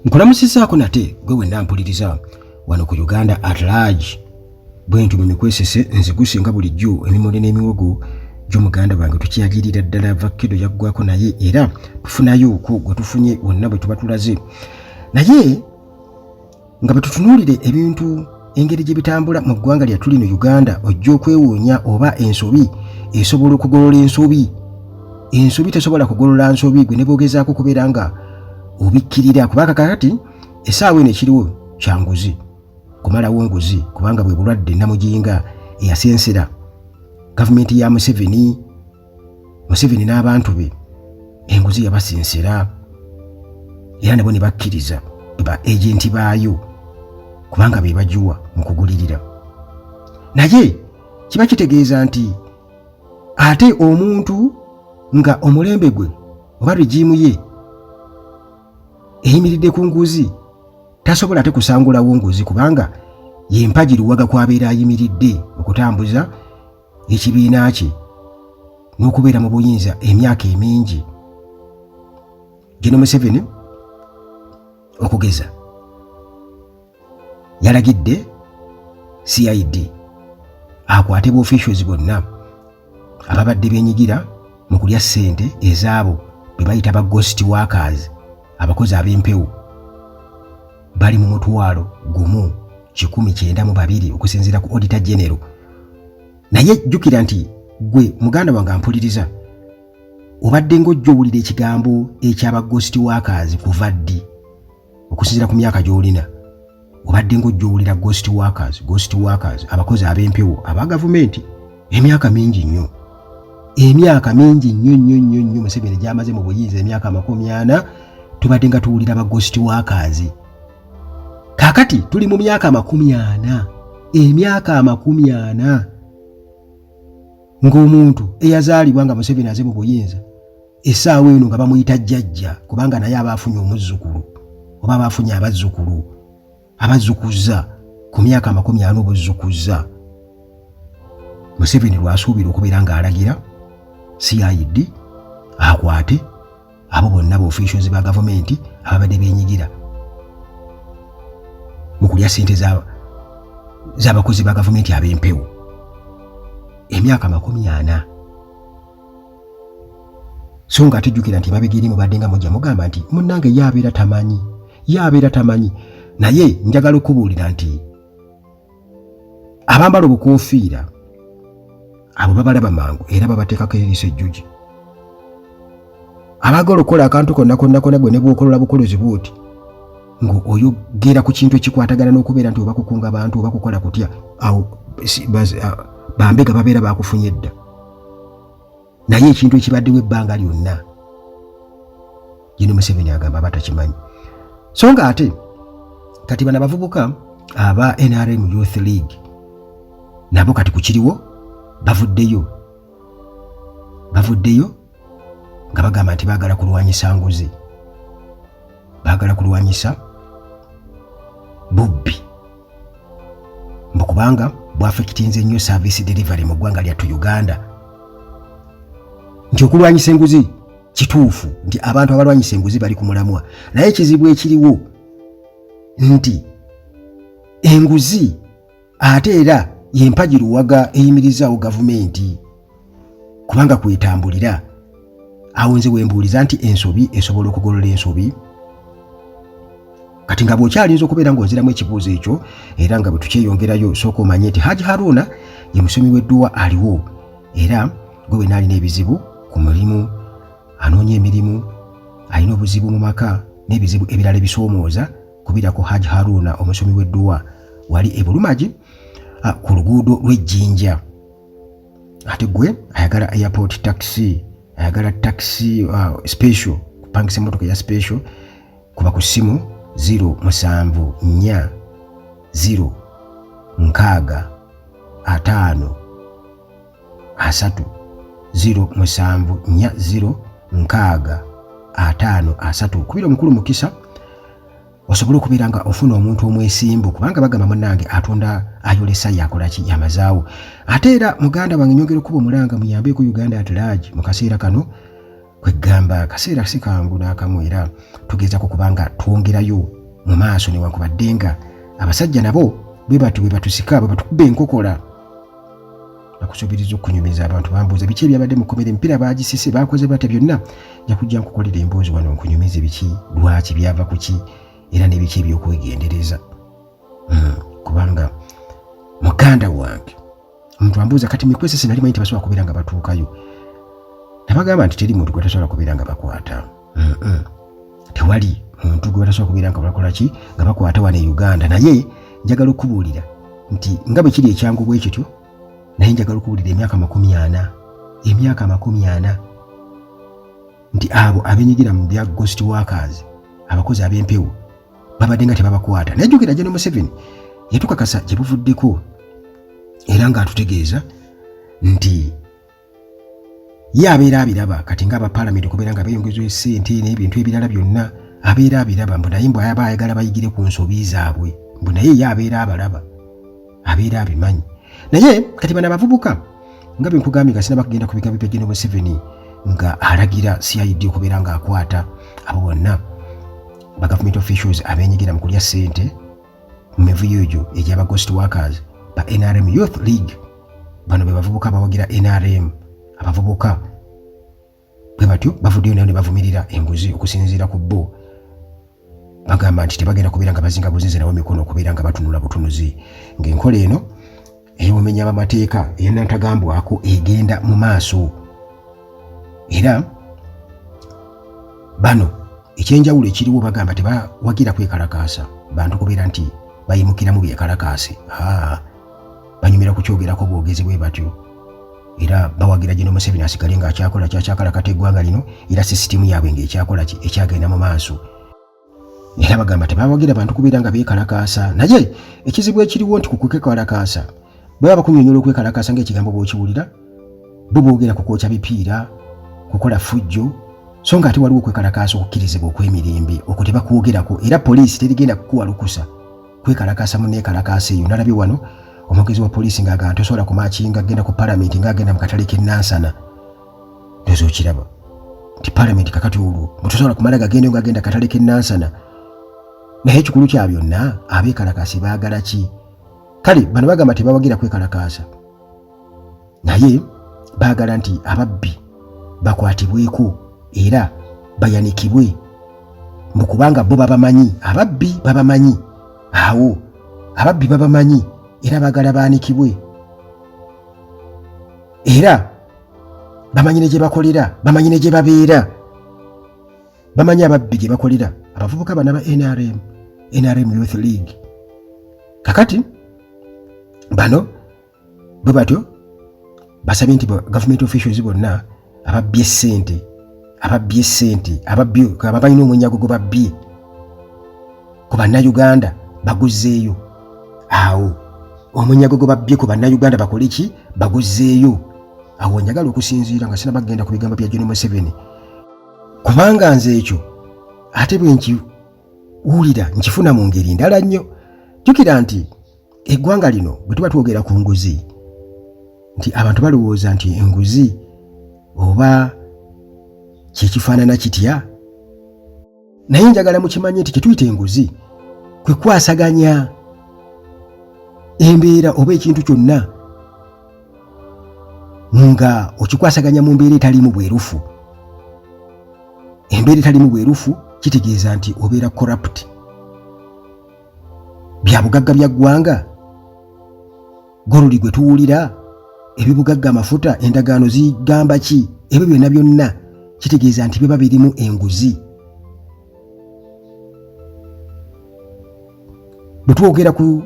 Nkulamusizaako nate gwe wenna mpuliriza wano ku Uganda at large. Bwentyo bwe mikwesese nziguse nga bulijjo emimuli n'emiwogo gy'omuganda wange tukyagirira ddala vakkedo yaggwako naye era tufunayo ku gwe tufunye wonna bwe tuba tulaze naye nga bwe tutunuulire ebintu engeri gye bitambula mu ggwanga lyattu lino Uganda ojja okwewuunya oba ensobi esobola okugolola ensobi. Ensobi tesobola kugolola nsobi gwe ne bwogezaako okubeera nga obikkirira kubanga kakati essaawa eno ekiriwo kyanguzi kumalawo nguzi kubanga bwe bulwadde namujinga eyasensera gavumenti ya Museveni Museveni n'abantu be enguzi yabasensera era nabo ne bakkiriza ba agenti baayo kubanga be bagiwa mu kugulirira naye kiba kitegeeza nti ate omuntu nga omulembe gwe oba regiimu ye eyimiridde ku nguzi tasobola ate kusangulawo nguzi kubanga yempagi luwaga kwabeera ayimiridde okutambuza ekibiina kye n'okubeera mu buyinza emyaka emingi. Gen Museveni okugeza yalagidde CID akwate ba officials bonna ababadde benyigira mu kulya ssente ezaabo be bayita ba ghost workers, abakozi ab'empewo bali mu 1,192 okusinziira ku Auditor General. Naye jjukira nti gwe muganda wange ampuliriza obadde ng'ojja owulira ekigambo ekyaba ghost workers kuva ddi? Okusinziira ku myaka gy'olina obadde ng'ojja owulira ghost workers, ghost workers, abakozi ab'empewo aba gavumenti emyaka mingi nnyo, emyaka mingi nnyo nnyo nnyo nnyo Museveni gy'amaze mu buyinza emyaka 40 tubadde nga tuwulira ba ghost workers. Kaakati tuli mu myaka 40, emyaka 40 ng'omuntu eyazaalibwa nga Museveni aze mu buyinza essaawa eno nga bamuyita jjajja kubanga naye aba afunye omuzzukulu oba aba afunye abazzukulu abazzukuza ku myaka 40 obuzzukuzza. Museveni lw'asuubira okubeera ng'alagira CID akwate abo bonna ba officials ba gavumenti ababadde beenyigira mu kulya ssente z'abakozi ba gavumenti ab'empewo emyaka 40. So nga ate jjukira nti emabega eri mubadde nga mujja mugamba nti munnange ye abeera tamanyi, ye abeera tamanyi. Naye njagala okubuulira nti abambala obukofiira abo babalaba mangu era babateekako eriiso ejjugi. Abaagala okukola akantu konna konna konna gwe ne bw'okolola bukolozi bw'oti ng'oyogera ku kintu ekikwatagana n'okubeera nti oba kukunga bantu oba kukola kutya, awo bambega babeera bakufunye dda. Naye ekintu ekibaddewo ebbanga lyonna Gen Museveni agamba aba takimanyi. So nga ate kati bano abavubuka aba NRM Youth League nabo kati kukiriwo bavuddeyo nga bagamba nti baagala kulwanyisa nguzi, baagala kulwanyisa bubbi mbu kubanga bwafekitinze nnyo service delivery mu ggwanga lyattu Uganda. Nti okulwanyisa enguzi kituufu nti abantu abalwanyisa enguzi bali ku mulamwa, naye ekizibu ekiriwo nti enguzi ate era yempagi luwaga eyimirizaawo gavumenti kubanga kwetambulira. Awo nze wembuuliza nti ensobi esobola okugolola ensobi? Kati nga bw'okyalinza okubeera ng'onziramu ekibuuzo ekyo era nga bwe tukyeyongerayo, sooka omanye nti Haji Haruna ye musomi w'edduwa aliwo, era gwe wenna alina ebizibu ku mulimu, anoonya emirimu, alina obuzibu mu maka n'ebizibu ebirala ebisoomooza, kubirako Haji Haruna omusomi w'edduwa wali e Bulumagi ku luguudo lw'Ejjinja. Ate gwe ayagala airport taxi, ayagala taxi special, kupangisa emmotoka eya special, kuba ku ssimu 0 7 4 0 6 5 3 0 7 4 0 6 5 3. Kubira omukulu Mukisa osobole okubeera nga ofuna omuntu omwesimbu, kubanga bagamba munnange atunda ayolesa yakola ki yamazaawo. Ate era muganda wange nyongera okuba omulanga muyambeeko Uganda at large mu kaseera kano. Kwegamba akaseera si kangu n'akamu, era tugezako kubanga twongerayo mu maaso, newankubadde nga abasajja nabo bwe batyo bwe batusika, bwe batukuba enkokola. Nakusuubiriza okunyumiza abantu bambuuza biki ebyabadde mu kkomera, emipiira baagisise, baakoze batya, byonna nja kujja nkukolera emboozi wano nkunyumize biki, lwaki byava ku ki, era n'ebiki eby'okwegendereza. Kubanga muganda wange omuntu ambuuza kati mikwesese nali manyi tebasobola kubeera nga batuukayo, nabagamba nti teri muntu gwe tasobola kubeera nga bakwata. Tewali muntu gwe batasobola kubeera nga bakola ki, nga bakwata wano e Uganda. Naye njagala okubuulira nti nga bwe kiri ekyangu bwe kityo, naye njagala okubuulira emyaka 40, emyaka 40, nti abo abenyigira mu bya ghost workers, abakozi ab'empewo, babadde nga tebabakwata. Naye jjukira General Museveni yatukakasa gye buvuddeko, era ng'atutegeeza nti ye abeera abiraba kati ng'aba paalamenti okubeera nga beeyongeza essente n'ebintu ebirala byonna, abeera abiraba, mbu naye mbu aba ayagala bayigire ku nsobi zaabwe, mbu naye ye abeera abalaba, abeera abimanyi. Naye kati bano abavubuka, nga bwe nkugambye nga sinaba kugenda ku bigambo bya General Museveni nga alagira CID okubeera ng'akwata abo bonna ba government officials abeenyigira mu kulya ssente mu mivuyo egyo egy'aba ghost workers, ba NRM Youth League, bano be bavubuka abawagira NRM, abavubuka bwe batyo bavuddeyo nayo ne bavumirira enguzi. Okusinziira ku bo, bagamba nti tebagenda kubeera nga bazinga buzinze nabo mikono okubeera nga batunula butunuzi ng'enkola eno ey'obumenyi bw'amateeka eyannantagambwako egenda mu maaso. Era bano ekyenjawulo ekiriwo, bagamba tebawagira kwekalakaasa bantu kubeera nti bayimukiramu byekalakaase, banyumira kukyogerako bwogezi bwe batyo, era bawagira General Museveni asigale ng'akyakola kyakyakalakata eggwanga lino, era sisitimu yaabwe ng'ekyakola ki, ekyagenda mu maaso. Era bagamba tebawagira bantu kubeera nga beekalakaasa, naye ekizibu ekiriwo nti ku kwekalakaasa bwe baba bakunyonyola okwekalakaasa ng'ekigambo bw'okiwulira, bo boogera ku kwokya bipiira, kukola ffujjo, so nga ate waliwo okwekalakaasa okukkirizibwa okw'emirembe, okwo tebakwogerako, era poliisi terigenda kukuwa lukusa kwekalakaasa mu neekalakaasa eyo. Nalabye wano omwogezi wa poliisi ng'agamba tosobola kumakinga genda ku palamenti ng'agenda mu katale k'e Nansana. Ndowooza okiraba nti palamenti kakati olwo mutosobola kumala gagende ng'agenda katale k'e Nansana. Naye ekikulu kya byonna, abeekalakaasi baagala ki? Kale bano bagamba tebawagira kwekalakaasa, naye baagala nti ababbi bakwatibweko era bayanikibwe, mbu kubanga bo babamanyi, ababbi babamanyi, awo ababbi babamanyi era baagala baanikibwe, era bamanyi ne gye bakolera, bamanyi ne gye babeera, bamanyi ababbi gye bakolera, abavubuka bana ba NRM, NRM Youth League. Kakati bano bwe batyo basabye nti government officials bonna ababbye ssente, ababbye ssente, ababbye, abalina omwenyago gwe babbye ku Bannayuganda, baguzeeyo. Awo omunyago gwe babbye ku Bannayuganda bakole ki? Baguzeeyo. Awo njagala okusinziira nga sinaba kugenda ku bigambo bya General Museveni, kubanga nze ekyo ate bwe nkiwulira nkifuna mu ngeri ndala nnyo. Jjukira nti eggwanga lino bwe tuba twogera ku nguzi, nti abantu balowooza nti enguzi oba kyekifaanana kitya, naye njagala mukimanye nti kyetuyita enguzi kwe kwasaganya embeera oba ekintu kyonna nga okikwasaganya mu mbeera etaliimu bwerufu. Embeera etaliimu bwerufu kitegeeza nti obeera corrupt. Bya bugagga bya ggwanga, gold gwe tuwulira, ebibugagga, amafuta, endagaano zigamba ki, ebyo byonna byonna kitegeeza nti biba birimu enguzi. Bwe twogera ku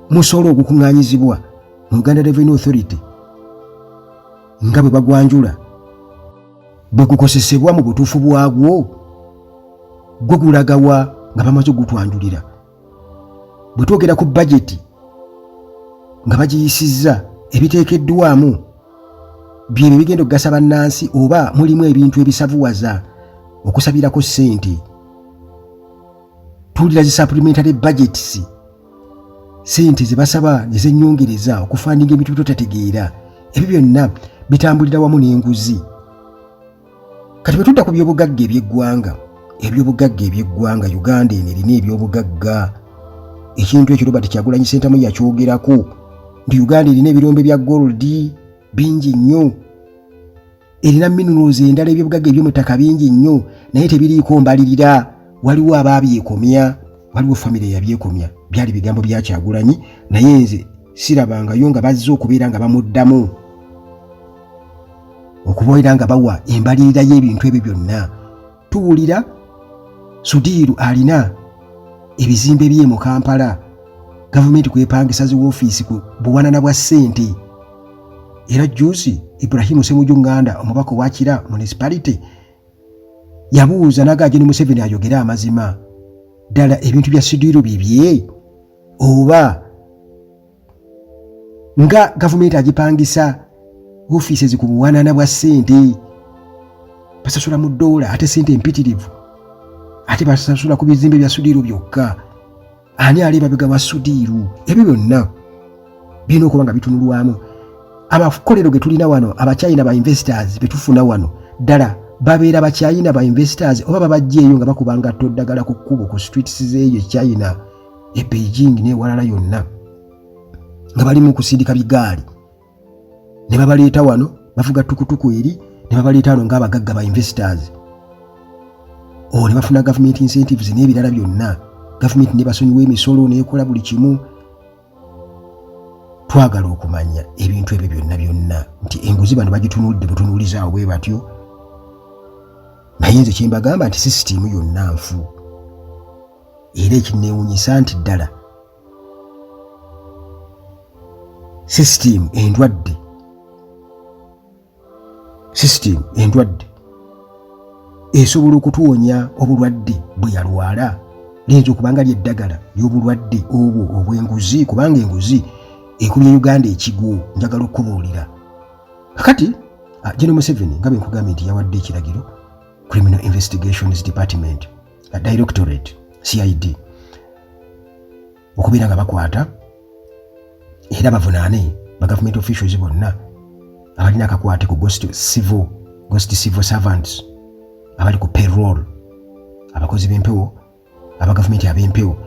musolo ogukuŋŋaanyizibwa mu Uganda Revenue Authority, nga bwe bagwanjula, bwe gukosesebwa mu butuufu bwagwo, gwe gulagawa nga bamaze ogutwanjulira? Bwe twogera ku bajeti nga bagiyisizza, ebiteekeddwamu byebyo bigenda okugasa bannansi, oba mulimu ebintu ebisavuwaza okusabirako ssente? Tuwulira zi supplementary budgets, ssente ze basaba ne zennyongereza okufandinga ebintu bitotategeera. Ebyo byonna bitambulira wamu n'enguzi. Kati bwe tudda ku byobugagga eby'eggwanga, ebyobugagga eby'eggwanga, Uganda eno erina ebyobugagga. Ekintu ekyo Robert Kyagulanyi Ssentamu yakyogerako nti Uganda erina ebirombe bya gold bingi nnyo, erina minerals endala, ebyobugagga eby'omu ttaka bingi nnyo, naye tebiriiko mbalirira. Waliwo abaabyekomya, waliwo famire eyabyekomya. Byali bigambo bya Kyagulanyi, naye nze sirabangayo nga bazze okubeera nga bamuddamu okubeera nga bawa embalirira y'ebintu ebyo byonna. Tuwulira Sudiiru alina ebizimbe bye mu Kampala, gavumenti kwepangisa zi woofiisi ku buwanana bwa ssente. Era juzi Ibrahimu Semuju Nganda, omubaka owa Kira Municipality, yabuuza naga Gen Museveni ayogere amazima, ddala ebintu bya Sudiiru bibye oba nga gavumenti agipangisa offices ku buwanana bwa ssente, basasula mu ddoola ate ssente empitirivu, ate basasula ku bizimbe bya Sudiiru byokka. Ani ali emabega wa Sudiiru? Ebyo byonna birina okuba nga bitunulwamu. Amakolero ge tulina wano, Abachina ba investors betufuna wano, ddala babeera Bachina ba investors oba babajja eyo nga bakuba ngatto ddagala ku kkubo, ku streets z'eyo China, e Beijing n'ewalala yonna, nga bali mu kusindika bigaali ne babaleeta wano, bavuga tukutuku eri ne babaleeta wano ng'abagagga ba investors o ne bafuna government incentives n'ebirala byonna, gavumenti ne basonyiwa emisolo n'ekola buli kimu. Twagala okumanya ebintu ebyo byonna byonna nti enguzi bano bagitunulidde butunuulizaawo bwe batyo. Naye nze kyembagamba nti sisitiimu yonna nfu, era ekinneewunyisa nti ddala sisitiimu endwadde, sisitiimu endwadde esobola okutuwonya obulwadde bwe yalwala, liyinza okuba nga lyeddagala ly'obulwadde obwo obw'enguzi, kubanga enguzi ekubye Uganda ekigwo. Njagala okukubuulira kakati, General Museveni, nga bwe nkugambye nti yawadde ekiragiro Criminal Investigations Department, Directorate, CID, okubeera nga bakwata era bavunaane ba government officials bonna abalina akakwate ku ghost civil servants abali ku payroll, abakozi b'empewo aba gavumenti ab'empewo.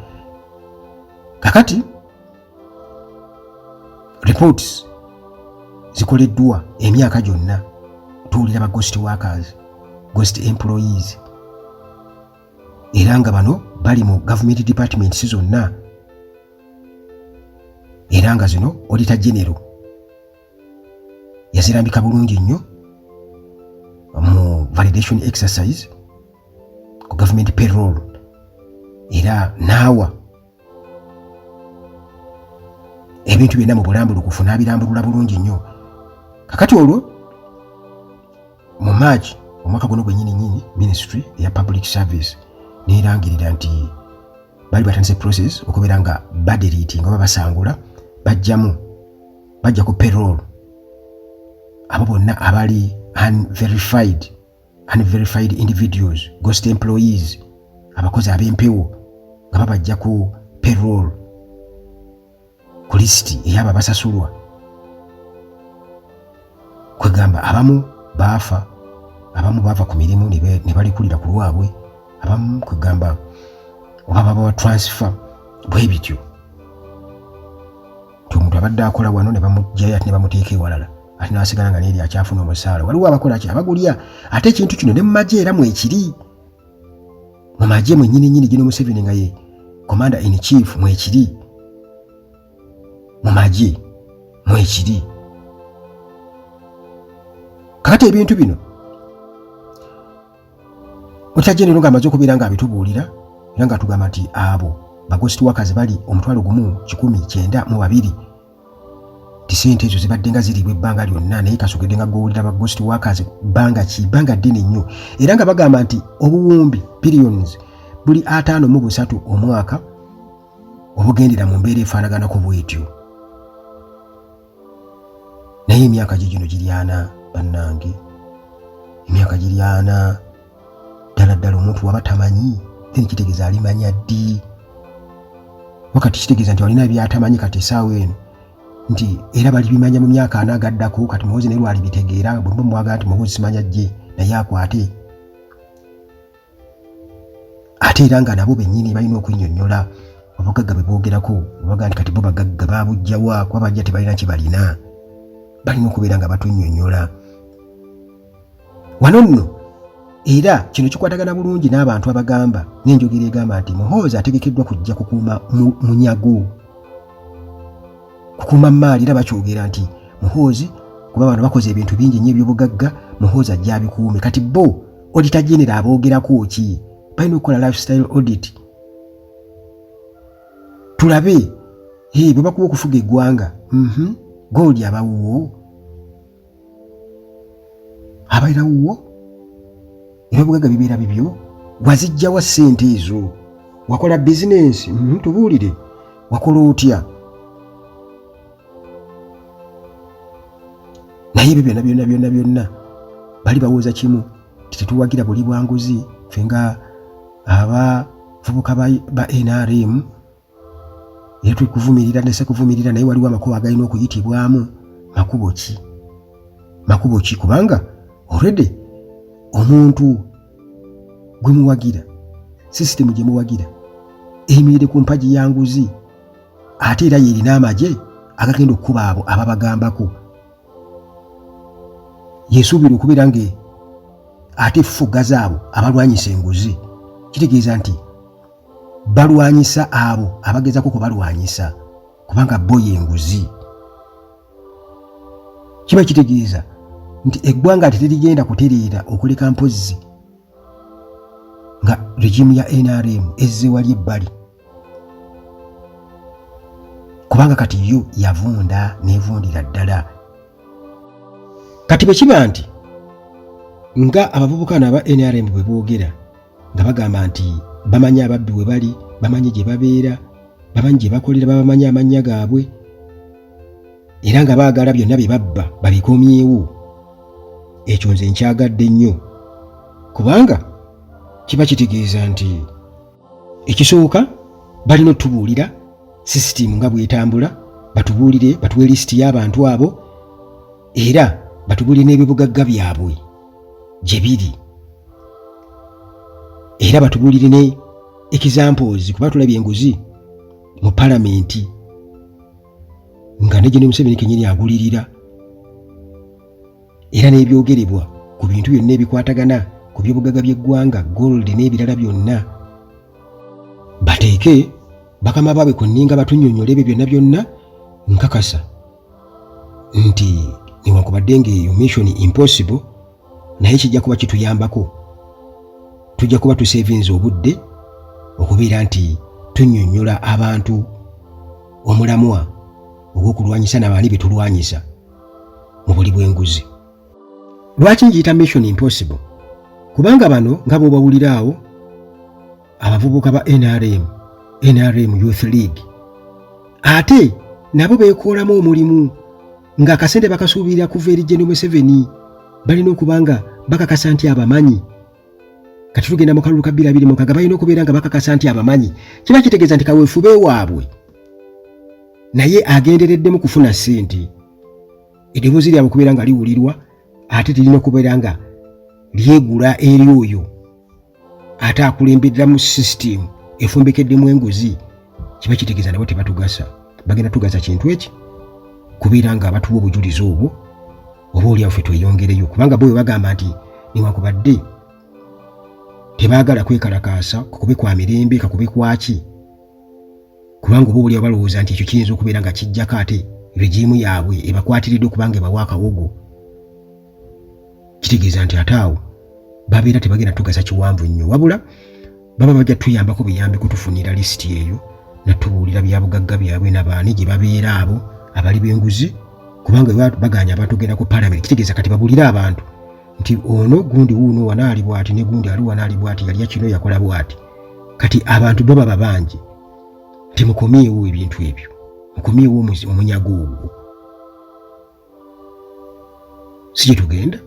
Kakati reports zikoleddwa emyaka gyonna, tuwulira ba ghost workers, ghost employees, era nga bano bali mu government departments zonna, era nga zino Auditor General yazirambika bulungi nnyo mu validation exercise ku government payroll, era naawa ebintu byonna mu bulambulukufu, n'abirambulula bulungi nnyo. Kakati olwo mu March omwaka guno gwennyini nnyini, ministry eya public service neerangirira nti bali batandise process okubeera nga badeletinga oba basangula, bajjamu, bajja ku payroll abo bonna abali unverified individuals, ghost employees, abakozi ab'empewo, nga babajja ku payroll, ku lisiti ey'abo abasasulwa. Kwegamba abamu baafa, abamu baava ku mirimu ne balekulira ku lwabwe, abamu kwegamba oba babawa transfer, bwe bityo nti omuntu abadde akola wano ne bamugjayo ate ne bamuteeka ewalala, ate n'asigala nga neeri akyafuna omusaala. Waliwo abakola ki, abagulya. Ate ekintu kino ne mu magye era mwekiri, mu magye mwennyini nnyini. Gino Museveni nga ye commander in chief, mwekiri, mu magye mwekiri. Kakati ebintu bino Auditor General ng'amaze okubeera ng'abitubuulira era nga tugamba nti abo ba ghost workers bali 1,192, ti sente ezo zibadde nga ziriibwa ebbanga lyonna, naye kasogedde nga gowulira ba ghost workers bbanga ki, bbanga ddene nnyo, era nga bagamba nti obuwumbi, billions, buli 53 omwaka obugendera mu mbeera efaanaganako bwetyo. Naye emyaka gye gino giri 40, bannange, emyaka giri 40. Ddala ddala omuntu waba tamanyi, then kitegeeza alimanya ddi? Wakati kitegeeza nti olina byatamanyi kati essaawa eno, nti era balibimanya mu myaka 40 agaddako. Kati Muhoozi naye lwalibitegeera, bwe mba mwaga nti Muhoozi simanya jje naye akwate. Ate era nga nabo bennyini balina okunnyonnyola obugagga bwe boogerako, obaga nti kati bo bagagga baabujjawa, kuba bajja tebalina kye balina. Balina okubeera nga batunnyonnyola wano nno. Era kino kikwatagana bulungi n'abantu abagamba n'enjogera egamba nti Muhoozi ategekeddwa kujja kukuuma munyago, kukuuma mmaali. Era bakyogera nti Muhoozi, kuba bano bakoze ebintu bingi nnyo eby'obugagga, Muhoozi ajja abikuume. Kati bo Auditor General aboogerako ki? Balina okukola lifestyle audit, tulabe bwe bakuba okufuga eggwanga. Gold abawuwo, abeera wuwo, ebyobugagga bibeera bibyo. Wazijjawa ssente ezo? Wakola bizinensi? Tubuulire, wakola otya? Naye ebyo byonna byonna byonna byonna bali bawooza kimu, tetuwagira buli bwanguzi. Ffe nga abavubuka ba NRM era tukuvumirira nese kuvumirira, naye waliwo amakubo agalina okuyitibwamu. Makubo ki? Makubo ki? Kubanga already omuntu gwe muwagira, sisitemu gye muwagira eyimiridde ku mpagi ya nguzi, ate era yerina amagye agagenda okukuba abo ababagambako. Yesuubira okubeera nga ate fugaza abo abalwanyisa enguzi. Kitegeeza nti balwanyisa abo abagezako kubalwanyisa, kubanga bo yenguzi. Kiba kitegeeza nti eggwanga terigenda kutereera okuleka mpozzi nga regimu ya NRM ezze wali ebbali, kubanga kati yo yavunda nevundira ddala. Kati bwe kiba nti nga abavubuka n'aba NRM bwe boogera nga bagamba nti bamanyi ababbi we bali, bamanyi gye babeera, bamanyi gye bakolera, babamanyi amannya gaabwe, era nga baagala byonna bye babba babikomyewo, ekyo nze nkyagadde nnyo, kubanga kiba kitegeeza nti ekisooka balina otubuulira sisitimu nga bwetambula, batubuulire, batuwe lisiti y'abantu abo, era batubuulire n'ebyobugagga byabwe gye biri, era batubuulire ne examples, kuba tulabye enguzi mu palamenti nga ne Gen Museveni kenyini agulirira, era n'ebyogerebwa ku bintu byonna ebikwatagana ku byobugagga by'eggwanga, gold n'ebirala byonna. Bateeke bakama baabwe ku nninga, batunnyonnyola ebyo byonna byonna. Nkakasa nti newankubadde ng'eyo mission impossible, naye kijja kuba kituyambako, tujja kuba tusevinze obudde okubeera nti tunnyonnyola abantu omulamwa ogw'okulwanyisa nabaani be tulwanyisa mu buli bw'enguzi. Lwaki ngiyita mission impossible? Kubanga bano nga bw'obawulira awo abavubuka ba NRM, NRM Youth League, ate nabo beekoolamu omulimu ng'akasente bakasuubirira kuva eri Gen Museveni. Balina okuba nga bakakasa nti abamanyi. Kati tugenda mu kalulu ka 2026, balina okubeera nga bakakasa nti abamanyi. Kiba kitegeeza nti kaweefube waabwe naye agendereddemu kufuna ssente. Eddoboozi lyabwe okubeera nga liwulirwa, ate terina okubeera nga lyegula eri oyo ate akulemberera mu sisitimu efumbekeddemu enguzi. Kiba kitegeeza nabo tebatugasa. Bagenda tugasa kintu eki kubeera nga abatuwa obujulizi obwo, oba oli awo ffe tweyongereyo, kubanga bo bwe bagamba nti newankubadde tebaagala kwekalakaasa, kakube kwa mirembe, kakube kwaki, kubanga oba oli balowooza nti ekyo kiyinza okubeera nga kijjako ate regimu yaabwe ebakwatiridde okubanga ebawa akawogo. Kitegeeza nti ate awo babeera tebagenda tugasa kiwanvu nnyo, wabula baba bajja tuyambako buyambi kutufunira lisiti eyo, natubuulira byabugagga byabwe nabaani gye babeera abo abali b'enguzi. Kubanga baganya abantu ogenda ku palamenti, kitegeeza kati babulire abantu nti ono gundi wuuno wanaali bwati, ne gundi ali wanaali bwati, yalya kino, yakola bwati. Kati abantu bo baba bangi nti mukomyewo ebintu ebyo, mukomyewo omunyago ogwo, si gye tugenda.